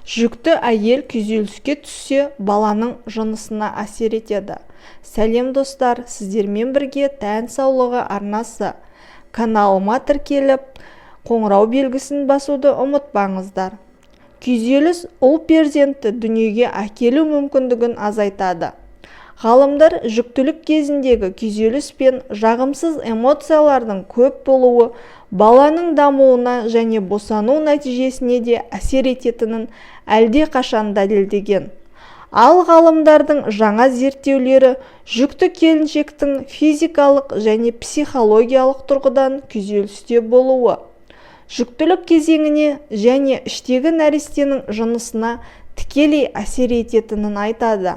Жүкті әйел күйзеліске түссе, баланың жынысына әсер етеді. Сәлем, достар! Сіздермен бірге «Тән саулығы» арнасы. Каналыма тіркеліп, қоңырау белгісін басуды ұмытпаңыздар. Күйзеліс ұл перзентті дүниеге әкелу мүмкіндігін азайтады. Ғалымдар жүктілік кезіндегі күйзеліс пен жағымсыз эмоциялардың көп болуы баланың дамуына және босану нәтижесіне де әсер ететінін әлдеқашан дәлелдеген. Ал ғалымдардың жаңа зерттеулері жүкті келіншектің физикалық және психологиялық тұрғыдан күйзелісте болуы жүктілік кезеңіне және іштегі нәрестенің жынысына тікелей әсер ететінін айтады.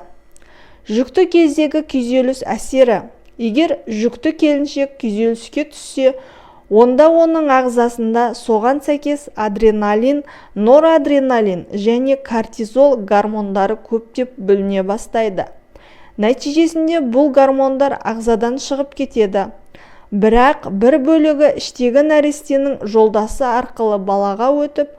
Жүкті кездегі күйзеліс әсері. Егер жүкті келіншек күйзеліске түссе, онда оның ағзасында соған сәйкес адреналин, норадреналин және кортизол гормондары көптеп бөліне бастайды. Нәтижесінде бұл гормондар ағзадан шығып кетеді, бірақ бір бөлігі іштегі нәрестенің жолдасы арқылы балаға өтіп,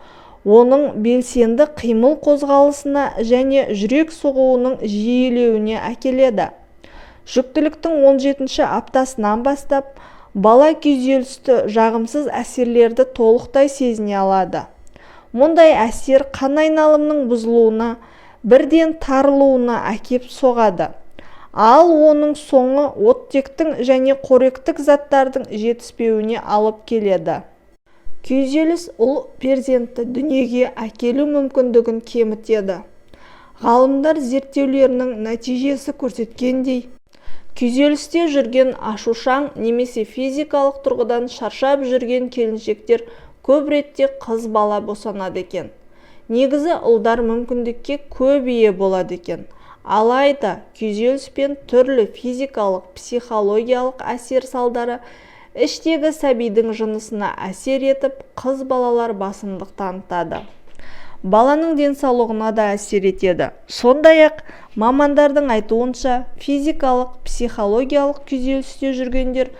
оның белсенді қимыл қозғалысына және жүрек соғуының жиілеуіне әкеледі. Жүктіліктің 17 аптасынан бастап бала күйзелісті, жағымсыз әсерлерді толықтай сезіне алады. Мұндай әсер қан айналымының бұзылуына, бірден тарылуына әкеп соғады. Ал оның соңы оттектің және қоректік заттардың жетіспеуіне алып келеді. Күйзеліс ұл перзентті дүниеге әкелу мүмкіндігін кемітеді. Ғалымдар зерттеулерінің нәтижесі көрсеткендей, күйзелісте жүрген, ашушаң немесе физикалық тұрғыдан шаршап жүрген келіншектер көп ретте қыз бала босанады екен. Негізі ұлдар мүмкіндікке көп ие болады екен. Алайда күйзеліс пен түрлі физикалық, психологиялық әсер салдары іштегі сәбидің жынысына әсер етіп, қыз балалар басымдық танытады. Баланың денсаулығына да әсер етеді. Сондай-ақ мамандардың айтуынша, физикалық, психологиялық күйзелісте жүргендер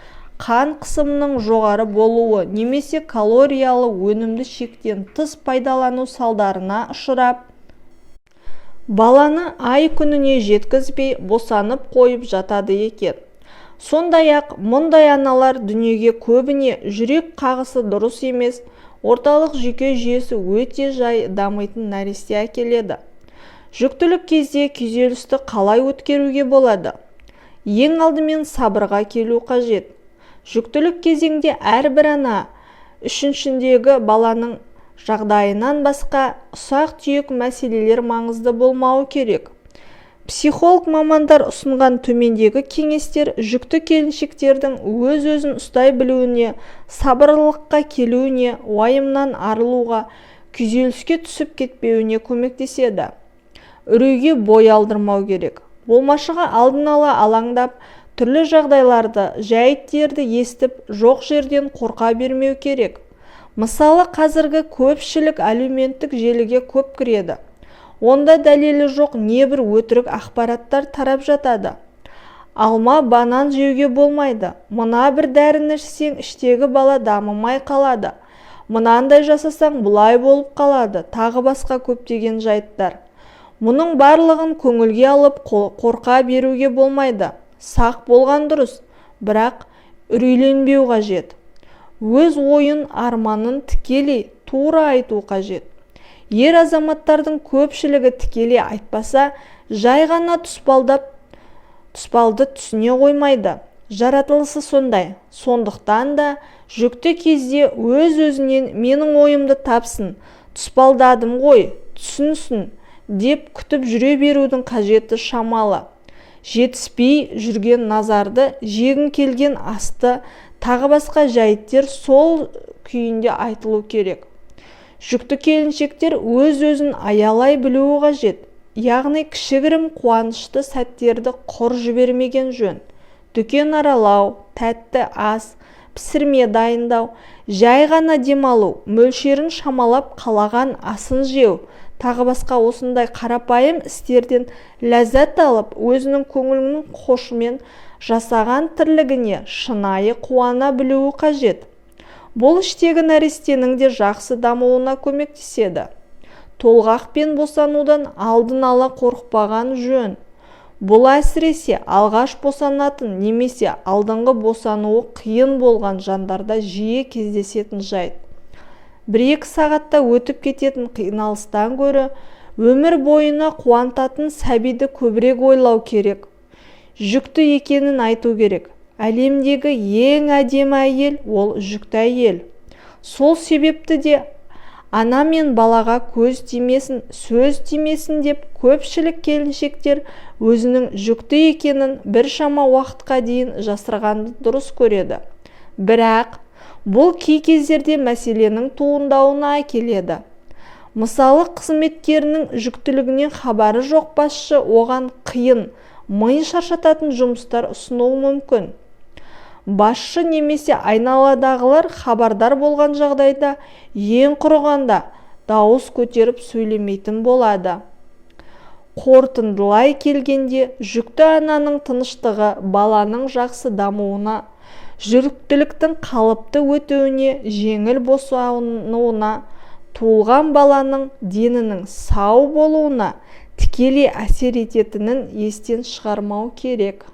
қан қысымының жоғары болуы немесе калориялы өнімді шектен тыс пайдалану салдарына ұшырап, баланы ай күніне жеткізбей босанып қойып жатады екен. Сондай-ақ мұндай аналар дүниеге көбіне жүрек қағысы дұрыс емес, орталық жүйке жүйесі өте жай дамитын нәресте әкеледі. Жүктілік кезде күйзелісті қалай өткеруге болады? Ең алдымен сабырға келу қажет. Жүктілік кезеңде әрбір ана үшіншіндегі баланың жағдайынан басқа ұсақ-түйек мәселелер маңызды болмауы керек. Психолог мамандар ұсынған төмендегі кеңестер жүкті келіншектердің өз-өзін ұстай білуіне, сабырлылыққа келуіне, уайымнан арылуға, күйзеліске түсіп кетпеуіне көмектеседі. Үрейге бой алдырмау керек. Болмашыға алдын ала алаңдап, түрлі жағдайларды, жәйттерді естіп, жоқ жерден қорқа бермеу керек. Мысалы, қазіргі көпшілік әлеуметтік желіге көп кіреді. Онда дәлелі жоқ небір өтірік ақпараттар тарап жатады. Алма, банан жеуге болмайды, мына бір дәріні ішсең, іштегі бала дамымай қалады, мынандай жасасаң, бұлай болып қалады, тағы басқа көптеген жайттар. Мұның барлығын көңілге алып, қорқа беруге болмайды. Сақ болған дұрыс, бірақ үрейленбеу қажет. Өз ойын, арманын тікелей, тура айту қажет. Ер азаматтардың көпшілігі тікелей айтпаса, жай ғана тұспалдап, тұспалды түсіне қоймайды. Жаратылысы сондай. Сондықтан да жүкті кезде өз-өзінен менің ойымды тапсын, тұспалдадым ғой, түсінсін деп күтіп жүре берудің қажеті шамалы. Жетіспей жүрген назарды, жегің келген асты, тағы басқа жайттер сол күйінде айтылу керек. Жүкті келіншектер өз-өзін аялай білуі қажет. Яғни кішігірім қуанышты сәттерді құр жібермеген жөн. Дүкен аралау, тәтті ас, пісірме дайындау, жай ғана демалу, мөлшерін шамалап қалаған асын жеу, тағы басқа осындай қарапайым істерден ләззат алып, өзінің көңілінің хошымен жасаған тірлігіне шынайы қуана білуі қажет. Бұл іштегі нәрестенің де жақсы дамуына көмектеседі. Толғақпен босанудан алдын ала қорықпаған жөн. Бұл әсіресе алғаш босанатын немесе алдыңғы босануы қиын болған жандарда жиі кездесетін жайт. 1-2 сағатта өтіп кететін қиналыстан гөрі өмір бойына қуантатын сәбиді көбірек ойлау керек. Жүкті екенін айту керек. Әлемдегі ең әдемі әйел ол жүкті әйел. Сол себепті де ана мен балаға көз тимесін, сөз тимесін деп көпшілік келіншектер өзінің жүкті екенін біршама уақытқа дейін жасырғанды дұрыс көреді. Бірақ бұл кей кездерде мәселенің туындауына әкеледі. Мысалы, қызметкерінің жүктілігінен хабары жоқ басшы оған қиын, миын шаршататын жұмыстар ұсынуы мүмкін. Басшы немесе айналадағылар хабардар болған жағдайда ең құрығанда дауыс көтеріп сөйлемейтін болады. Қорытындылай келгенде, жүкті ананың тыныштығы баланың жақсы дамуына, жүктіліктің қалыпты өтуіне, жеңіл босануына, туылған баланың денінің сау болуына тікелей әсер ететінін естен шығармау керек.